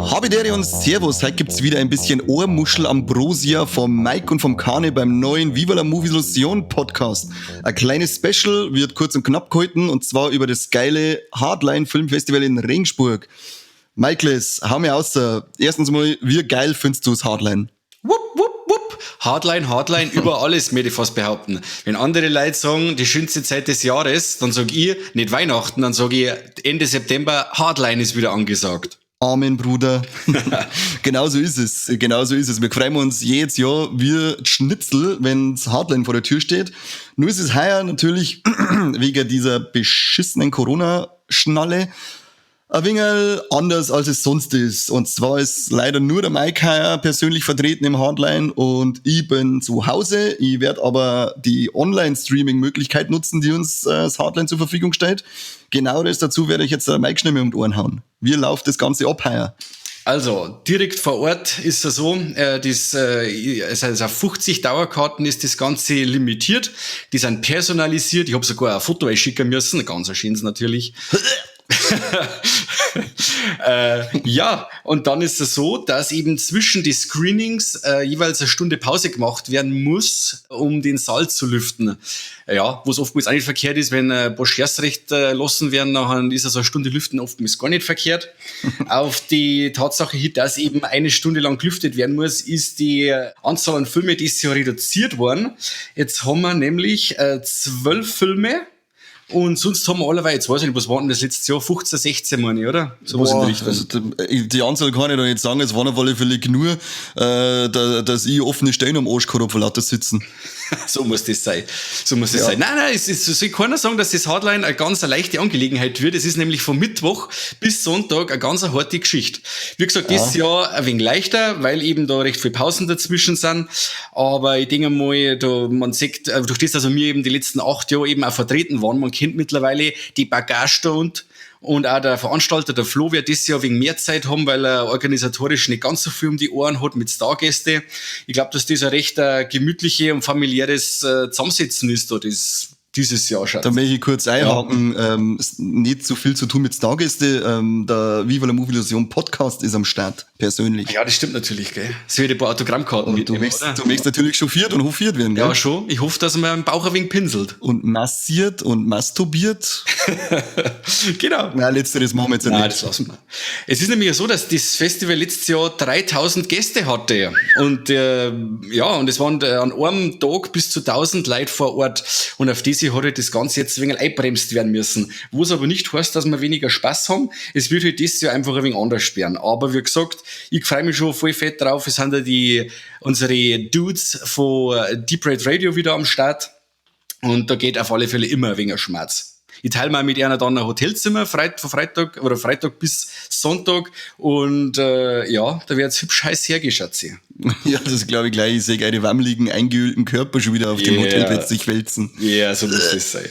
Habidere und Servus, heute gibt's wieder ein bisschen Ohrmuschel Ambrosia vom Mike und vom Kane beim neuen Viva la Movilusion Podcast. Ein kleines Special wird kurz und knapp gehalten, und zwar über das geile Hardline Filmfestival in Regensburg. Michaelis, hau mir aus. Erstens mal, wie geil findest du das Hardline? Wupp, wupp, wupp. Hardline, Hardline, über alles, möchte ich fast behaupten. Wenn andere Leute sagen, die schönste Zeit des Jahres, dann sag ich, nicht Weihnachten, dann sag ich Ende September, Hardline ist wieder angesagt. Amen, Bruder. Genau so ist es. Genau so ist es. Wir freuen uns jedes Jahr wie Schnitzel, wenn's Hardline vor der Tür steht. Nur ist es heuer natürlich wegen dieser beschissenen Corona-Schnalle ein wenig anders, als es sonst ist. Und zwar ist leider nur der Mike heuer persönlich vertreten im Hardline und ich bin zu Hause. Ich werd aber die Online-Streaming-Möglichkeit nutzen, die uns das Hardline zur Verfügung stellt. Genau das dazu werde ich jetzt der Mike schnell mit um die Ohren hauen. Wie läuft das Ganze ab heuer? Also, direkt vor Ort ist es so, das, also auf 50 Dauerkarten ist das Ganze limitiert. Die sind personalisiert. Ich hab sogar ein Foto einschicken müssen, ganz ein schönes natürlich. Ja, und dann ist es so, dass eben zwischen die Screenings jeweils eine Stunde Pause gemacht werden muss, um den Saal zu lüften. Ja, wo's oftmals auch nicht verkehrt ist, wenn ein paar Scherzrecht lassen werden, dann ist also eine Stunde lüften oftmals gar nicht verkehrt. Auf die Tatsache hin, dass eben eine Stunde lang gelüftet werden muss, ist die Anzahl an Filmen dieses Jahr reduziert worden. Jetzt haben wir nämlich 12 Filme. Und sonst haben wir allerweil, jetzt weiß ich nicht, was war denn das letztes Jahr? 15, 16, meine ich, oder? So was in der Boah, Richtung. Also die Anzahl kann ich da nicht sagen, es waren auf alle Fälle genug, dass ich offene Stellen am Arsch gehabt hab vor lauter Sitzen. So muss das sein. So muss das sein. Nein, nein, es soll keiner sagen, dass das Hardline eine ganz leichte Angelegenheit wird. Es ist nämlich von Mittwoch bis Sonntag eine ganz harte Geschichte. Wie gesagt, das Jahr ein wenig leichter, weil eben da recht viele Pausen dazwischen sind. Aber ich denke mal, da, man sieht, durch das, dass wir eben die letzten 8 Jahre eben auch vertreten waren, man kennt mittlerweile die Bagage da und auch der Veranstalter, der Flo, wird das Jahr wegen mehr Zeit haben, weil er organisatorisch nicht ganz so viel um die Ohren hat mit Stargäste. Ich glaub, dass das ein recht gemütliche und familiäres Zusammensitzen ist da, das dieses Jahr schon. Da möchte ich kurz einhaken. Es nicht so viel zu tun mit Stargäste. Der Viva la Movilusion Podcast ist am Start, persönlich. Ja, das stimmt natürlich, gell. Es wird ein paar Autogrammkarten Und mitnehmen, oder? du möchtest natürlich chauffiert und hofiert werden, gell? Ja, schon. Ich hoffe, dass man am Bauch ein wenig pinselt. Und massiert und masturbiert. Genau. Nein, letzteres machen wir jetzt Nein, nicht. das lassen wir. Es ist nämlich so, dass das Festival letztes Jahr 3000 Gäste hatte. Und es waren an einem Tag bis zu 1000 Leute vor Ort. Und auf diese hat halt das Ganze jetzt ein wenig einbremst werden müssen. Wo es aber nicht heißt, dass wir weniger Spaß haben. Es wird halt das Jahr einfach ein wenig anders werden. Aber wie gesagt, ich freue mich schon voll fett drauf. Es sind ja unsere Dudes von Deep Red Radio wieder am Start. Und da geht auf alle Fälle immer ein wenig Schmerz. Ich teile mir mit einer dann ein Hotelzimmer von Freitag oder Freitag bis Sonntag und da wird's hübsch heiß hergeschatzt. Ja, das glaub ich gleich. Ich seh eine wammeligen, eingeölten Körper schon wieder auf dem Hotelbett sich wälzen. Ja, so muss das sein.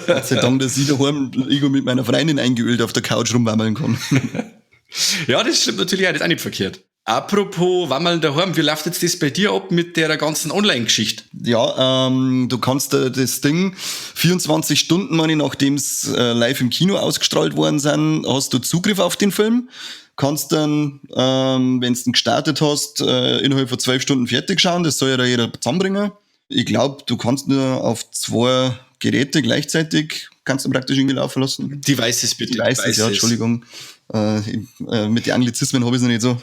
Gott sei Dank, dass ich daheim irgendwo mit meiner Freundin eingeölt auf der Couch rumwammeln kann. Ja, das stimmt natürlich auch, das ist auch nicht verkehrt. Apropos Wammeln daheim, wie läuft jetzt das bei dir ab mit der ganzen Online-Geschichte? Ja, du kannst das Ding 24 Stunden, meine ich, nachdem's live im Kino ausgestrahlt worden sind, hast du Zugriff auf den Film. Kannst dann, wenn's den gestartet hast, innerhalb von 12 Stunden fertig schauen. Das soll ja da jeder zusammenbringen. Ich glaub, du kannst nur auf 2 Geräte gleichzeitig, kannst du praktisch irgendwie laufen lassen. Devices bitte. Devices, ja, Devices. Entschuldigung. Mit den Anglizismen hab ich's noch nicht so.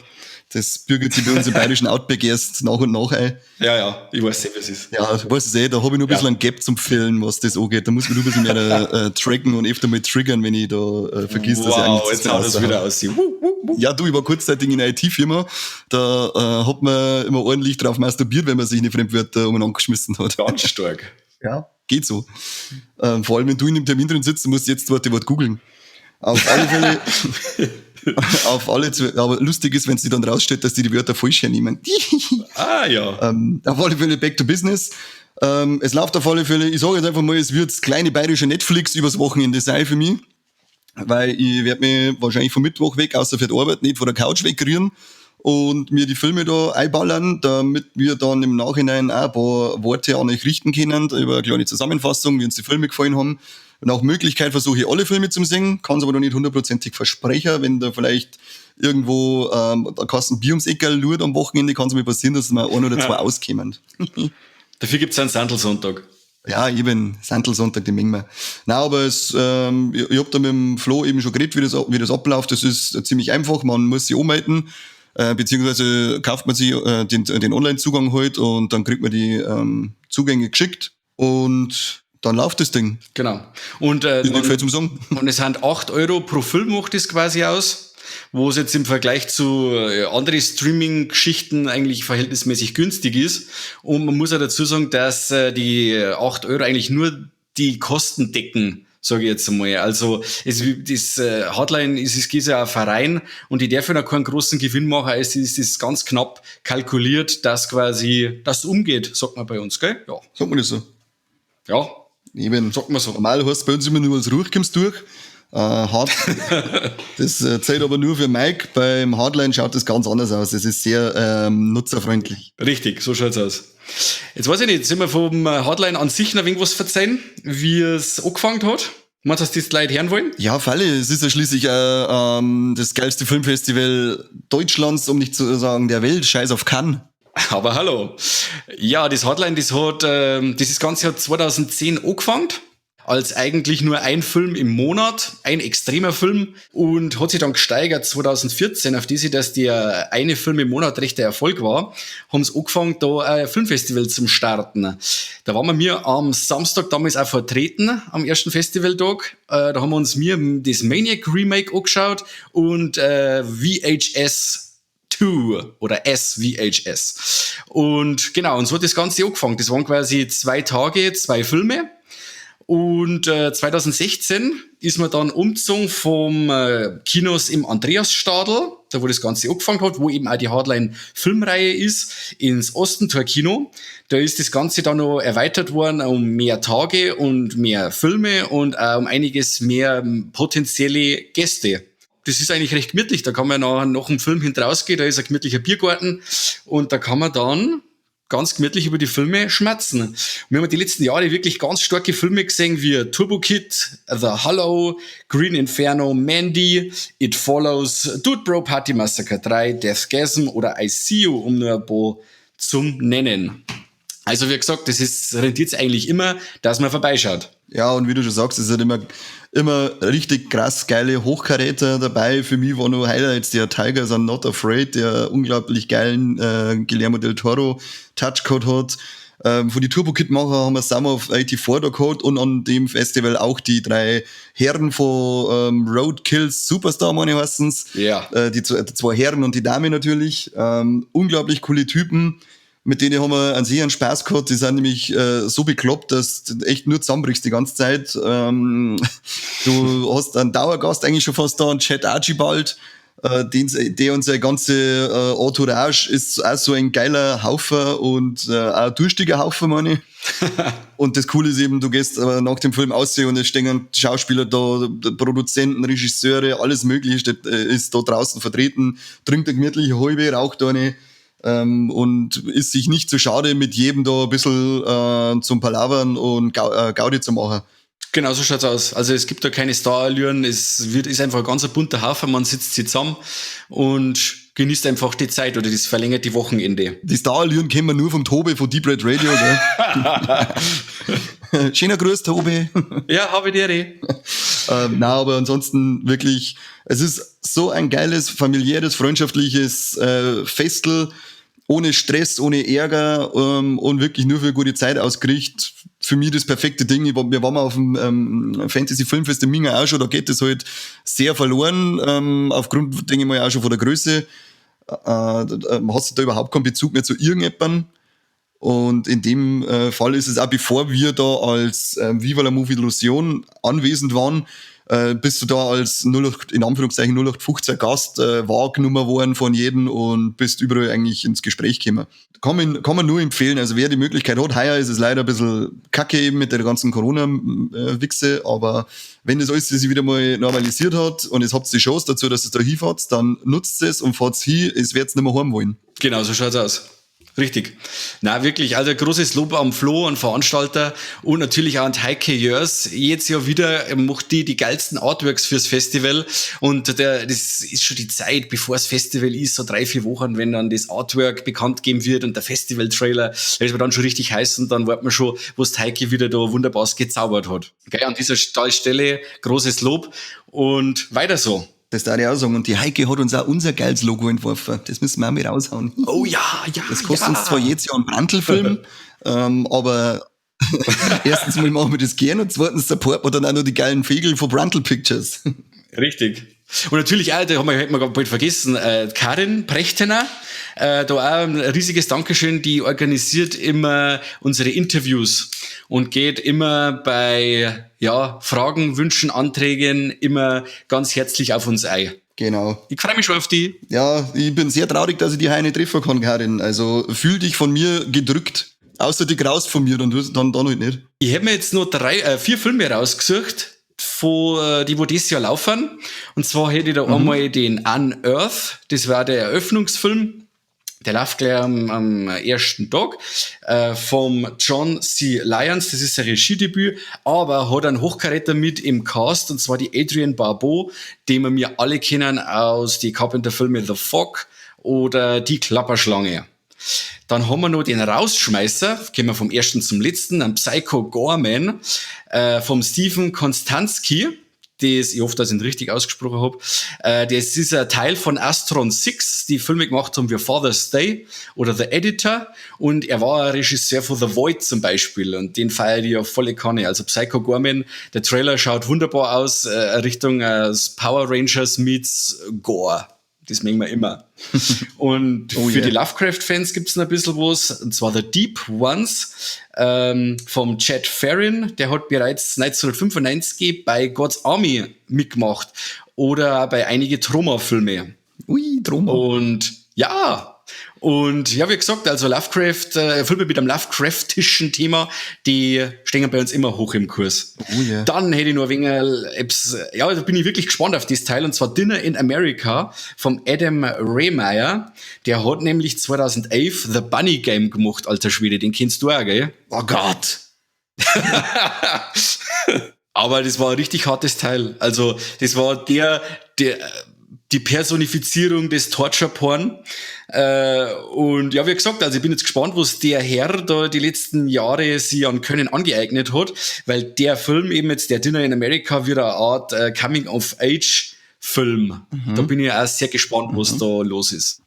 Das bürgert sich bei uns im bayerischen Outback erst nach und nach ein. Ja, ja, ich weiß nicht, was es ist. Ja, du weißt es eh, da hab ich noch ein bisschen ein Gap zum Füllen, was das angeht. Da muss man nur ein bisschen mehr tracken und öfter mal triggern, wenn ich da vergiss, dass ich Wow, Anglizismen jetzt haut das raushaue. wieder aus. Wuh, wuh, wuh. Ja, du, ich war kurzzeitig in einer I T-Firma, da hat man immer ordentlich drauf masturbiert, wenn man sich eine Fremdwörter umeinander geschmissen hat. Ganz stark. Ja, geht so. Vor allem, wenn du in dem Termin drin sitzt, musst du jetzt das Wort googeln. Auf alle Fälle, auf alle zwei, aber lustig ist, wenn sie dann rausstellt, dass die die Wörter falsch hernehmen. Ah, ja. Auf alle Fälle back to business. Es läuft auf alle Fälle, ich sage jetzt einfach mal, es wird das kleine bayerische Netflix übers Wochenende sein für mich. Weil ich werde mich wahrscheinlich vom Mittwoch weg, außer für die Arbeit, nicht von der Couch wegrühren und mir die Filme da einballern, damit wir dann im Nachhinein auch ein paar Worte an euch richten können, über eine kleine Zusammenfassung, wie uns die Filme gefallen haben. Nach Möglichkeit versuche ich alle Filme zu sehen, kann es aber noch nicht hundertprozentig versprechen, wenn da vielleicht irgendwo der Kasten Bier ums Eckerl lurt am Wochenende, kann es mir passieren, dass mir ein oder zwei auskommen. Dafür gibt's einen Sandelsonntag. Ja, eben, Sandelsonntag, den mengen wir. Nein, aber ich hab da mit dem Flo eben schon geredet, wie das abläuft. Das ist ziemlich einfach, man muss sich anmelden, beziehungsweise kauft man sich den Online-Zugang halt und dann kriegt man die Zugänge geschickt und dann läuft das Ding. Genau. Und Ist nicht viel zum Sagen. Und es sind 8 € pro Film macht das quasi aus, wo es jetzt im Vergleich zu anderen Streaming-Geschichten eigentlich verhältnismäßig günstig ist. Und man muss ja dazu sagen, dass die 8 € eigentlich nur die Kosten decken, sage ich jetzt einmal. Also das Hardline ist ja ein Verein und die dürfen ja keinen großen Gewinn machen. Es ist ganz knapp kalkuliert, dass quasi das umgeht, sagt man bei uns, gell? Ja. Sagt man das so? Ja. Eben. Sagt man so. Normal heißt bei uns immer nur, als Ruch kommst durch. Hard, das zählt aber nur für Mike. Beim Hardline schaut das ganz anders aus. Es ist sehr nutzerfreundlich. Richtig, so schaut's aus. Jetzt weiß ich nicht, sind wir vom Hardline an sich noch irgendwas verzeihen, wie es angefangen hat? Meinst du, dass das die Leute hören wollen? Ja, Falle. Es ist ja schließlich das geilste Filmfestival Deutschlands, um nicht zu sagen der Welt. Scheiß auf Cannes. Aber hallo. Ja, das Hardline, dieses Ganze hat 2010 angefangen. Als eigentlich nur ein Film im Monat, ein extremer Film, und hat sich dann gesteigert 2014, auf diese, dass der eine Film im Monat recht der Erfolg war, haben sie angefangen, da ein Filmfestival zum Starten. Da waren wir mir am Samstag damals auch vertreten, am ersten Festivaltag. Da haben wir uns mir das Maniac Remake angeschaut und VHS 2 oder SVHS. Und genau, und so hat das Ganze angefangen. Das waren quasi 2 Tage, 2 Filme. Und 2016 ist man dann umgezogen vom Kinos im Andreasstadl, da wo das Ganze angefangen hat, wo eben auch die Hardline-Filmreihe ist, ins Ostentor-Kino. Da ist das Ganze dann noch erweitert worden um mehr Tage und mehr Filme und auch um einiges mehr potenzielle Gäste. Das ist eigentlich recht gemütlich, da kann man nach dem Film hinten rausgehen, da ist ein gemütlicher Biergarten und da kann man dann ganz gemütlich über die Filme schmatzen. Wir haben die letzten Jahre wirklich ganz starke Filme gesehen, wie Turbo Kid, The Hallow, Green Inferno, Mandy, It Follows, Dude Bro Party Massacre 3, Deathgasm oder I See You, um nur ein paar zum Nennen. Also wie gesagt, das rentiert sich eigentlich immer, dass man vorbeischaut. Ja, und wie du schon sagst, es sind immer richtig krass geile Hochkaräter dabei. Für mich war nur Highlights der Tigers Are Not Afraid, der unglaublich geilen Guillermo del Toro Touchcode hat. Von die Turbo Kid Macher haben wir Summer of 84 da gehabt und an dem Festival auch die 3 Herren von Roadkills Superstar, meine ich, heißen's. Die 2 Herren und die Dame natürlich. Unglaublich coole Typen. Mit denen haben wir an sich einen Spaß gehabt. Die sind nämlich so bekloppt, dass du echt nur zusammenbrichst die ganze Zeit. Du hast einen Dauergast eigentlich schon fast da, einen Chad Archibald, der und seine ganze Entourage ist auch so ein geiler Haufen und auch ein durstiger Haufen, meine ich. Und das Coole ist eben, du gehst nach dem Film aussehen und es stehen Schauspieler da, Produzenten, Regisseure, alles Mögliche ist da draußen vertreten, trinkt eine gemütliche Halbe, raucht eine. Und ist sich nicht zu schade, mit jedem da ein bisschen zum Palavern und Gaudi zu machen. Genau, so schaut's aus. Also es gibt da keine Starallüren, es ist einfach ein ganz bunter Haufen, man sitzt sich zusammen und genießt einfach die Zeit oder das verlängerte Wochenende. Die Starallüren kennen wir nur vom Tobi von Deep Red Radio, gell? Schöner Gruß, Tobi. Ja, habe ich dir. Na, aber ansonsten wirklich, es ist so ein geiles, familiäres, freundschaftliches Festel, ohne Stress, ohne Ärger und wirklich nur für gute Zeit ausgerichtet. Für mich das perfekte Ding. Wir waren mal auf dem Fantasy Filmfest in Minga auch schon, da geht das halt sehr verloren, aufgrund, denke ich mal, auch schon von der Größe. Da hast du da überhaupt keinen Bezug mehr zu irgendjemandem. Und in dem Fall ist es auch, bevor wir da als Viva la Movie Illusion anwesend waren, Bist du da als 08, in Anführungszeichen 0815 Gast wahrgenommen worden von jedem und bist überall eigentlich ins Gespräch gekommen. Kann man nur empfehlen, also wer die Möglichkeit hat, heuer ist es leider ein bisschen kacke eben mit der ganzen Corona-Wichse, aber wenn das alles sich wieder mal normalisiert hat und es habt die Chance dazu, dass ihr da hinfahrt, dann nutzt es und fahrt hin, es wird's nicht mehr heim wollen. Genau, so schaut's aus. Richtig. Na wirklich, also großes Lob am Flo, an Veranstalter und natürlich auch an Heike Jörs. Jedes Jahr wieder macht die die geilsten Artworks fürs Festival und das ist schon die Zeit, bevor das Festival ist, so 3, 4 Wochen, wenn dann das Artwork bekannt gegeben wird und der Festival-Trailer, da ist man dann schon richtig heiß und dann wartet man schon, was Heike wieder da wunderbar gezaubert hat. Okay, an dieser Stelle großes Lob und weiter so. Das darf ich auch sagen. Und die Heike hat uns auch unser geiles Logo entworfen. Das müssen wir auch mit raushauen. Oh ja. Das kostet uns zwar jedes Jahr einen Brandl-Film, aber erstens mal machen wir das gern und zweitens supporten wir dann auch noch die geilen Vögel von Brandl Pictures. Richtig. Und natürlich auch, da hätten wir bald vergessen, Karin Prechtener, da auch ein riesiges Dankeschön, die organisiert immer unsere Interviews und geht immer bei, ja, Fragen, Wünschen, Anträgen immer ganz herzlich auf uns ein. Genau. Ich freue mich schon auf die. Ja, ich bin sehr traurig, dass ich die heute nicht treffen kann, Karin. Also fühl dich von mir gedrückt. Außer die graust von mir, dann halt nicht. Ich hätte mir jetzt nur 3, 4 Filme rausgesucht, von, die wo dieses Jahr laufen. Und zwar hätte ich da einmal den Unearth, das war der Eröffnungsfilm. Der läuft gleich am ersten Tag, vom John C. Lyons, das ist sein Regiedebüt, aber hat einen Hochkaräter mit im Cast, und zwar die Adrienne Barbeau, den wir alle kennen aus die Carpenter-Filme The Fog oder Die Klapperschlange. Dann haben wir noch den Rausschmeißer, kommen wir vom ersten zum letzten, einen Psycho Goreman, vom Steven Kostanski. Das, ich hoffe, dass ich ihn richtig ausgesprochen hab. Das ist ein Teil von Astron 6, die Filme gemacht haben wie Father's Day oder The Editor. Und er war ein Regisseur von The Void zum Beispiel. Und den feiere ich auf volle Kanne. Also Psycho Goreman, der Trailer schaut wunderbar aus, Richtung Power Rangers meets Gore. Das mögen wir immer. Und Oh für yeah. die Lovecraft-Fans gibt's noch ein bisschen was, und zwar The Deep Ones vom Chad Ferrin. Der hat bereits 1995 bei God's Army mitgemacht oder bei einige Troma-Filme. Ui, Troma. Und ja, wie gesagt, also Lovecraft, Filme mit einem Lovecraftischen Thema, die stehen bei uns immer hoch im Kurs. Oh yeah. Dann hätte ich noch ein wenig, ja, da bin ich wirklich gespannt auf das Teil, und zwar Dinner in America vom Adam Rehmeier. Der hat nämlich 2011 The Bunny Game gemacht, alter Schwede, den kennst du auch, gell? Oh Gott! Aber das war ein richtig hartes Teil. Also, das war die Personifizierung des Torture-Porn. Und ja, wie gesagt, also ich bin jetzt gespannt, was der Herr da die letzten Jahre sich an Können angeeignet hat, weil der Film eben jetzt, der Dinner in America, wird eine Art Coming-of-Age-Film. Da bin ich auch sehr gespannt, was da los ist.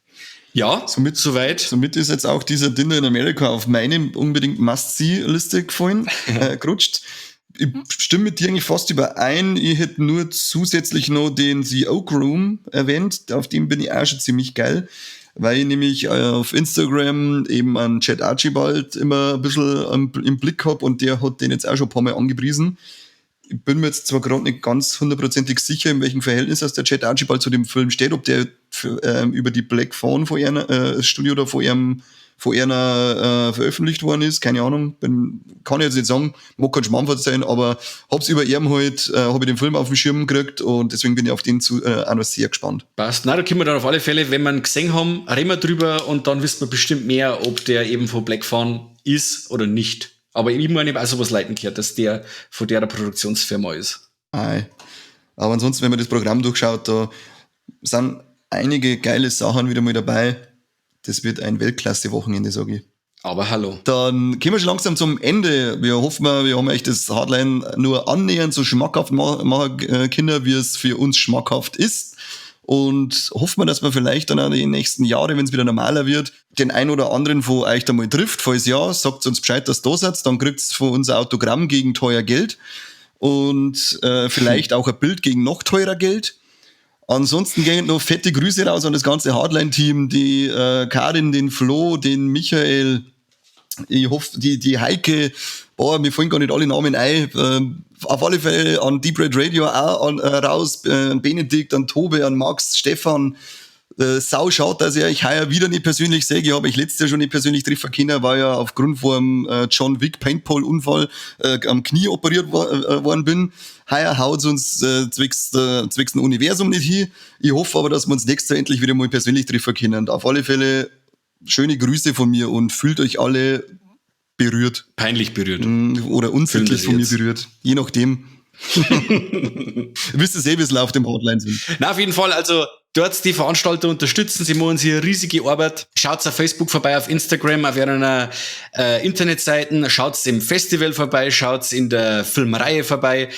Ja, soweit. Somit ist jetzt auch dieser Dinner in America auf meine unbedingt Must-See-Liste gerutscht. Ich stimme mit dir eigentlich fast überein. Ich hätte nur zusätzlich noch den The Oak Room erwähnt. Auf dem bin ich auch schon ziemlich geil, weil ich nämlich auf Instagram eben an Chad Archibald immer ein bisschen im Blick hab und der hat den jetzt auch schon ein paar Mal angepriesen. Ich bin mir jetzt zwar gerade nicht ganz hundertprozentig sicher, in welchem Verhältnis das der Chad Archibald zu dem Film steht, ob der über die Black Fawn vor einer Studio oder vor einer veröffentlicht worden ist, keine Ahnung, kann ich jetzt nicht sagen, mag kein Schmarrn sein, aber hab's über ihn halt, hab ich den Film auf den Schirm gekriegt und deswegen bin ich auf den auch noch sehr gespannt. Passt. Na, da können wir dann auf alle Fälle, wenn wir ihn gesehen haben, reden wir drüber und dann wissen wir bestimmt mehr, ob der eben von Black Fawn ist oder nicht. Aber ich meine, ich habe auch sowas leiten gehört, dass der von der Produktionsfirma ist. Ei. Aber ansonsten, wenn man das Programm durchschaut, da sind einige geile Sachen wieder mal dabei. Das wird ein Weltklasse-Wochenende, sag ich. Aber hallo. Dann kommen wir schon langsam zum Ende. Wir hoffen, wir haben euch das Hardline nur annähernd so schmackhaft machen können, wie es für uns schmackhaft ist. Und hoffen wir, dass wir vielleicht dann auch in den nächsten Jahren, wenn's wieder normaler wird, den ein oder anderen von euch da mal trifft. Falls ja, sagt uns Bescheid, dass ihr da seid. Dann kriegt's von uns ein Autogramm gegen teuer Geld. Und vielleicht auch ein Bild gegen noch teurer Geld. Ansonsten gehen noch fette Grüße raus an das ganze Hardline-Team, die Karin, den Flo, den Michael, ich hoffe, die Heike, boah, mir fallen gar nicht alle Namen ein. Auf alle Fälle an Deep Red Radio auch raus, Benedikt, an Tobe, an Max, Stefan. Sau schad, dass ich euch heuer wieder nicht persönlich sehe. Ich habe euch letztes Jahr schon nicht persönlich treffen können, weil ja aufgrund von einem John Wick Paintball-Unfall am Knie operiert worden bin. Heuer haut's uns zwecks dem Universum nicht hin. Ich hoffe aber, dass wir uns nächstes Jahr endlich wieder mal persönlich treffen können. Und auf alle Fälle schöne Grüße von mir und fühlt euch alle berührt. Peinlich berührt. Oder unsittlich von mir berührt. Je nachdem. Wisst ihr eh, wie es läuft im Hardline sind. Na, auf jeden Fall, also dort die Veranstalter unterstützen, sie machen hier riesige Arbeit. Schaut auf Facebook vorbei, auf Instagram, auf ihren Internetseiten, schaut im Festival vorbei, schaut in der Filmreihe vorbei.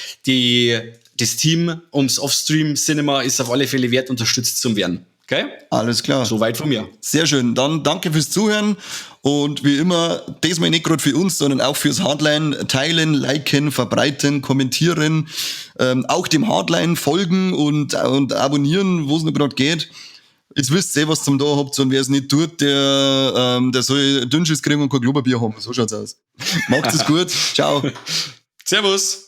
Das Team ums Offstream Cinema ist auf alle Fälle wert, unterstützt zu werden. Okay? Alles klar. Soweit von mir. Sehr schön. Dann danke fürs Zuhören und wie immer, diesmal nicht gerade für uns, sondern auch fürs Hardline teilen, liken, verbreiten, kommentieren, auch dem Hardline folgen und abonnieren, wo es noch gerade geht. Jetzt wisst ihr eh, was zum da habt, und wer es nicht tut, der soll Dünnschiss kriegen und kein Klopapier haben. So schaut's aus. Macht es gut. Ciao. Servus.